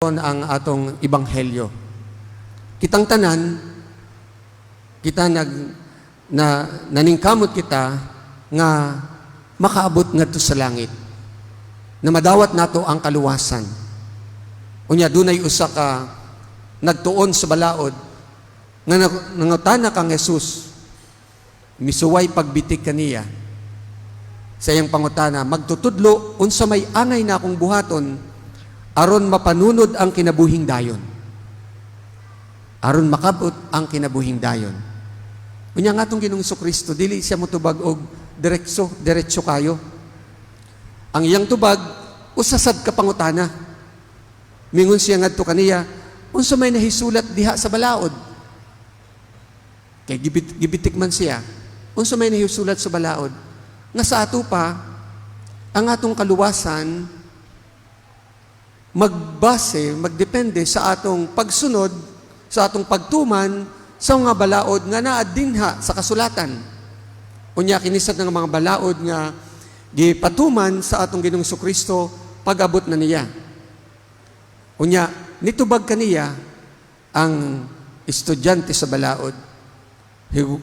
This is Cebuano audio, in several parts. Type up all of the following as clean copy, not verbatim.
Ang atong ebanghelyo. Kitang tanan, kita nag na naningkamot kita nga makaabot ngadto sa langit. Na madawat nato ang kaluwasan. Unya dunay usa ka nagtuon sa balaod nga nangutana kang Jesus, misuway pagbitik kaniya. Sa iyang pangutana, "Magtutudlo, unsa may angay na akong buhaton aron mapanunod ang kinabuhing dayon?" Aron makabot ang kinabuhing dayon. Unya nga atong Ginoong Kristo, dili siya motubag og diretso, diretso kayo. Ang iyang tubag, usa sad ka pangutana. Mingon siya ngadto kaniya, "Unsa may nahisulat diha sa balaod?" Kay gibitik man siya. "Unsa may nahisulat sa balaod?" Nga sa ato pa, ang atong kaluwasan magbase, magdepende sa atong pagsunod, sa atong pagtuman sa mga balaod nga naa dinha sa kasulatan. Unya kinisad ng mga balaod nga gipatuman sa atong Ginoong Kristo pag-abot na niya. Unya nitubag kaniya ang estudyante sa balaod.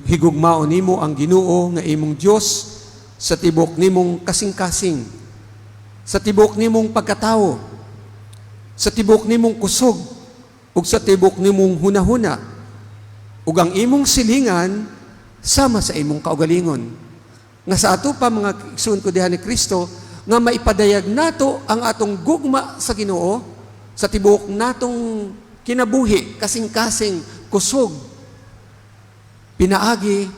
"Higugmaon nimo ang Ginoo nga imong Dios sa tibok nimong kasing-kasing, sa tibok nimong pagkatawo, sa tibok nimong kusog, ug sa tibok nimong hunahuna, ug ang imong silingan sama sa imong kaugalingon." Nga sa ato pa, mga igsoon ko diha ni Kristo, nga maipadayag nato ang atong gugma sa Ginoo sa tibok natong kinabuhi, kasing-kasing, kusog, pinaagi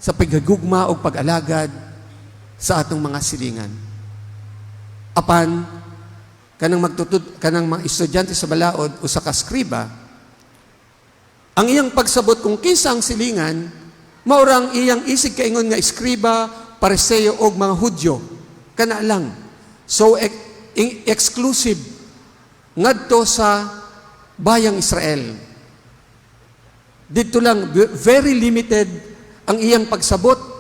sa paghigugma o pag-alagad sa atong mga silingan. Apan kanang magtutud kanang mga estudyante sa balaod, usa ka skriba, ang iyang pagsabot kung kinsa ang silingan, mao ra ang iyang isig kaingon nga eskriba, Pariseo og mga Hudyo. Kana lang. So exclusive ngadto sa bayang Israel. Dito lang, very limited ang iyang pagsabot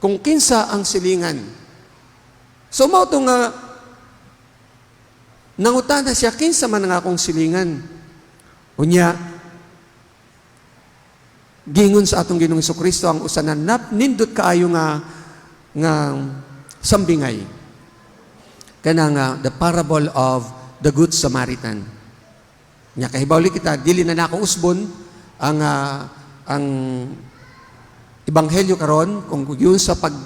kung kinsa ang silingan. So mao to nga nangutana siya, "Kinsa man ang akong silingan?" Unya, gingon sa atong Ginoong Kristo ang usa na nindot kaayo nga sambingay. Kana nga the parable of the Good Samaritan. Nya kahibaw kita, dili na nako usbon ang ebanghelyo karon kung yun sa pag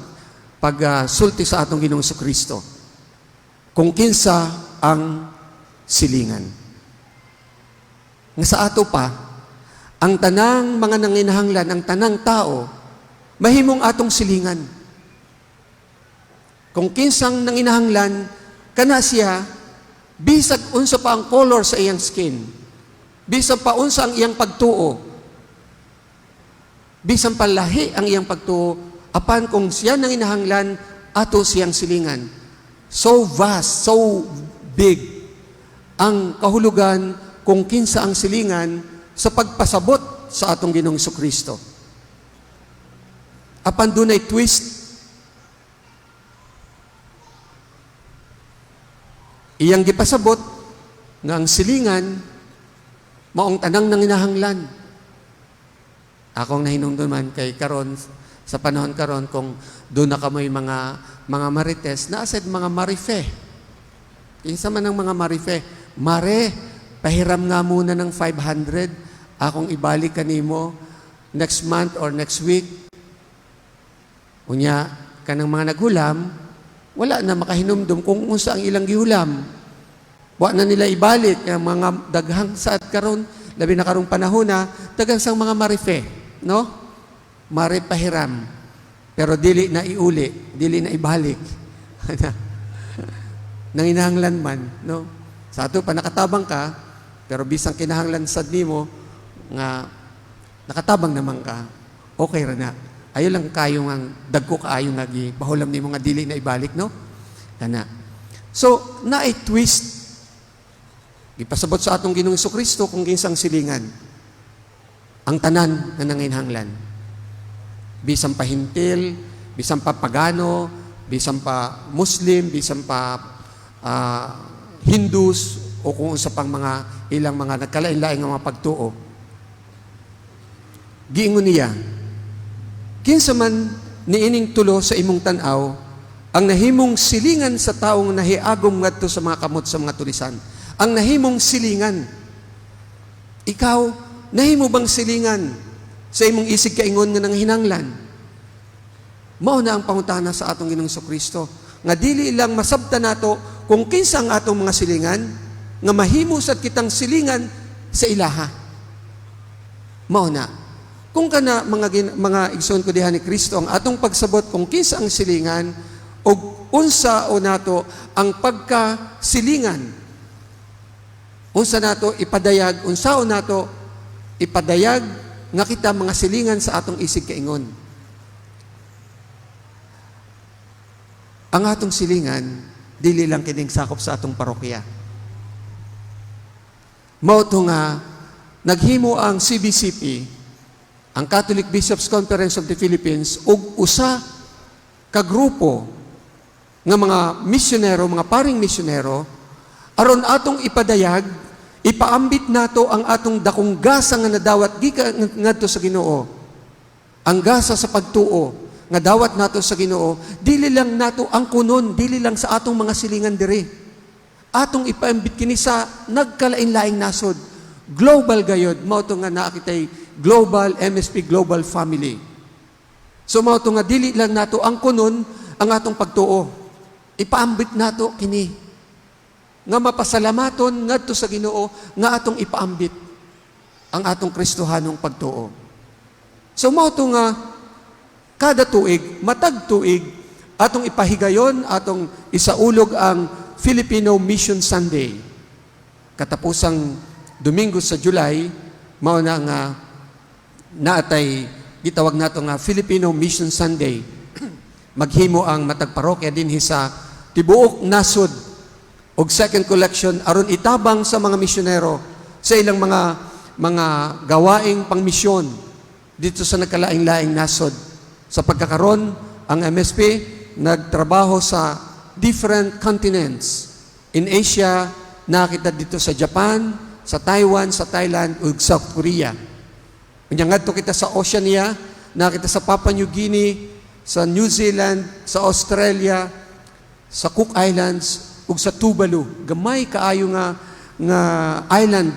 pag sulti sa atong Ginoong Kristo. Kung kinsa ang silingan. Nga sa ato pa, ang tanang mga nanginahanglan, ang tanang tao, mahimong atong silingan. Kung kinsang nanginahanglan, kana siya, bisag unsa pa ang color sa iyang skin, bisan pa unsa ang iyang pagtuo, bisan pa lahi ang iyang pagtuo, apan kung siya nanginahanglan, ato siyang silingan. So vast, so big ang kahulugan kung kinsa ang silingan sa pagpasabot sa atong Ginoong Kristo. Apan dunay twist. Iyang gipasabot nga ang silingan maong tanang nanginahanglan. Akong nahinumduman kay karon, sa panahon karon, kung doon na kamoy mga marites, naa sad mga marife. Kinsa man ang mga marife? "Mare, pahiram nga muna ng 500, akong ibalik kanimo next month or next week." Unya, kanang mga naghulam, wala na makahinumdum kung unsa ang ilang gihulam. Wa na nila ibalik ang mga daghang saad karon, labi na karong panahon na daghang sang mga marife, no? "Mare, pahiram." Pero dili na iuli, dili na ibalik. Nanginahanglan man, no? Sa ato pa nakatabang ka, pero bisang kinahanglan sad nimo nga nakatabang naman ka, okay ra na. Ayo lang kayo nga dagko kaayo nga gipahulam nimo nga dili na ibalik, no? Kana. So, naay twist. Gipasabot sa atong Ginoong Kristo kung kinsang silingan. Ang tanan nga nanginahanglan. Bisan pa Hentil, bisan pa pagano, bisan pa Muslim, bisan pa Hindus o kung unsa pang mga ilang mga nagkalain-lain nga mga pagtuo. Giingon niya, "Kinsa man niining tulo sa imong tan-aw ang nahimong silingan sa taong nahiagom ngadto sa mga kamot sa mga tulisan?" Ang nahimong silingan. Ikaw, nahimo bang silingan sa imong isig kaingon nga nanghinanglan? Mao na ang pangutana sa atong Ginoong Kristo nga dili lang masabta nato kung kinsa ang atong mga silingan, nga mahimo sad kitang silingan sa ilaha. Mao na. Kung kana, mga igsoon ko diha ni Kristo, ang atong pagsabot kung kinsa ang silingan ug unsa o nato ang pagka silingan, unsa nato ipadayag, unsaon nato ipadayag nga kita mga silingan sa atong isig kaingon. Ang atong silingan, dili lang kining sakop sa atong parokya. Mao to nga naghimo ang CBCP, ang Catholic Bishops Conference of the Philippines, ug usa ka grupo nga mga misyonero, mga paring misyonero, aron atong ipadayag, ipaambit nato ang atong dakong gasa nga nadawat gikan ngadto sa Ginoo. Ang gasa sa pagtuo nga dawat nato sa Ginoo, dili lang nato ang kunon, dili lang sa atong mga silingan diri. Atong ipaambit kini sa nagkalain-laing nasod. Global gayod, mao to nga naa kitay global MSP, global family. So mao to nga dili lang nato ang kunon ang atong pagtuo. Ipaambit nato kini nga mapasalamaton ngadto sa Ginoo nga atong ipaambit ang atong Kristohanong pagtuo. So mao to nga kada tuig, matag tuig, atong ipahigayon, atong isaulog ang Filipino Mission Sunday. Katapusang Domingo sa July, mao na nga naatay gitawag nato nga Filipino Mission Sunday. Maghimo ang matag parokya dinhi sa tibuok nasod og second collection aron itabang sa mga misyonero sa ilang mga gawaing pangmisyon dito sa nagkalaing-laing nasod. Sa pagkakaron, ang MSP nagtrabaho sa different continents. In Asia, nakita dito sa Japan, sa Taiwan, sa Thailand, ug South Korea. Unya ngadto kita sa Oceania, nakita sa Papua New Guinea, sa New Zealand, sa Australia, sa Cook Islands, ug sa Tuvalu. Gamay kaayo nga island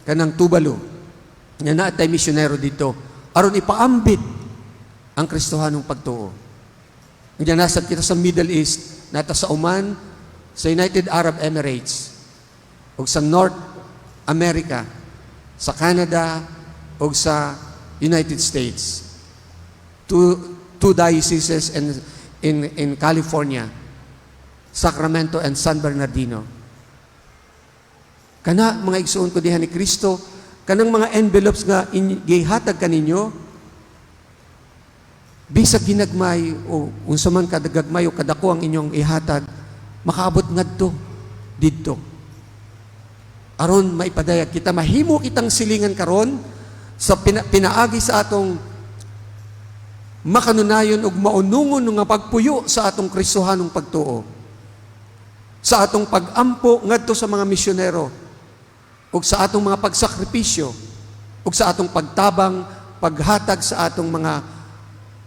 kanang Tuvalu. Nga naa tay misyonero dito aron ipaambit ang Kristohanong pagtuo. Unya nasad kita sa Middle East, naa ta sa Oman, sa United Arab Emirates, ug sa North America, sa Canada, ug sa United States. Two dioceses in California, Sacramento and San Bernardino. Kana, mga igsuon ko diha ni Kristo, kanang mga envelopes nga gihatag kaninyo, bisag ginagmay o unsa man kadagagmay o kadako ang inyong ihatag, makaabot ngadto didto. Aron maipadayag kita, mahimo kitang silingan karon sa pinaagi sa atong makanunayon ug maunungon nga pagpuyo sa atong Kristohanong pagtuo, sa atong pag-ampo ngadto sa mga misyonero ug sa atong mga pagsakripisyo ug sa atong pagtabang, paghatag sa atong mga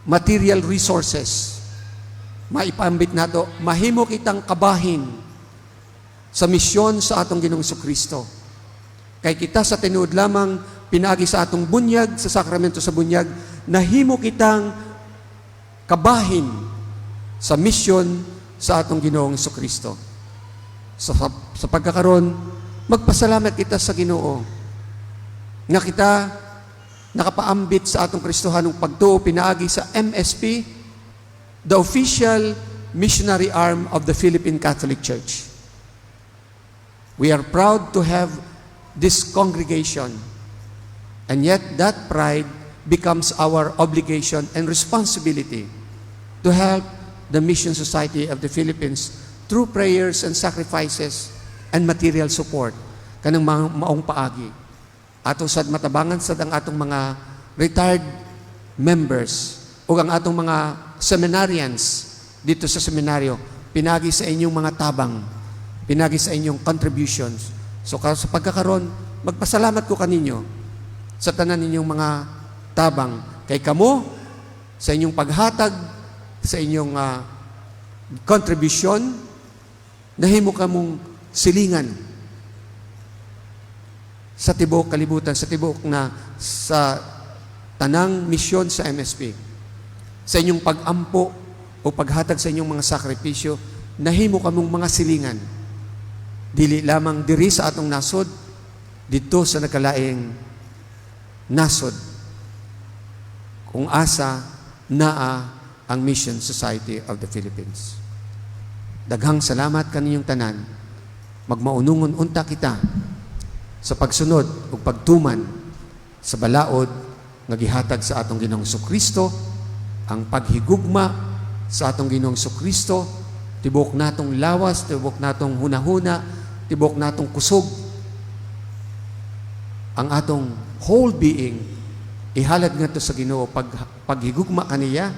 material resources. Maipambit nato, mahimo kitang kabahin sa misyon sa atong Ginoong Kristo. Kay kita sa tinuod lamang, pinaagi sa atong bunyag, sa sakramento sa bunyag, nahimo kitang kabahin sa misyon sa atong Ginoong Kristo. Sa pagkakaron, magpasalamat kita sa Ginoo nga kita nakapaambit sa atong Kristohanong pagtuo pinaagi sa MSP, the official missionary arm of the Philippine Catholic Church. We are proud to have this congregation. And yet that pride becomes our obligation and responsibility to help the Mission Society of the Philippines through prayers and sacrifices and material support kanang maong paagi. Ato sad matabangan sad ang atong mga retired members o ang atong mga seminarians dito sa seminaryo, pinagi sa inyong mga tabang, pinagi sa inyong contributions sa So sa pagkakaron, magpasalamat ko kaninyo sa tanan ninyong mga tabang kay kamo sa inyong paghatag, sa inyong contribution, nahimo kamong silingan sa tibuok kalibutan, sa tibuok na sa tanang misyon sa MSP. Sa inyong pag-ampo o paghatag sa inyong mga sakripisyo, nahimo kamong mga silingan. Dili lamang diri sa atong nasod, dito sa nakalaing nasod kung asa naa ang Mission Society of the Philippines. Daghang salamat kaninyong tanan. Magmaunungon unta kita sa pagsunod ug pagtuman sa balaod nga gihatag sa atong Ginoong Kristo, ang paghigugma sa atong Ginoong Kristo, tibok natong lawas, tibok natong hunahuna, tibok natong kusog, ang atong whole being ihalad ngadto sa Ginoo paghigugma kaniya,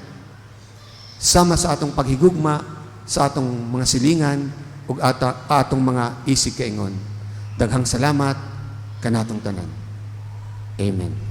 sama sa atong paghigugma sa atong mga silingan ug atong mga isig kaingon. Daghang salamat kanatong tanan. Amen.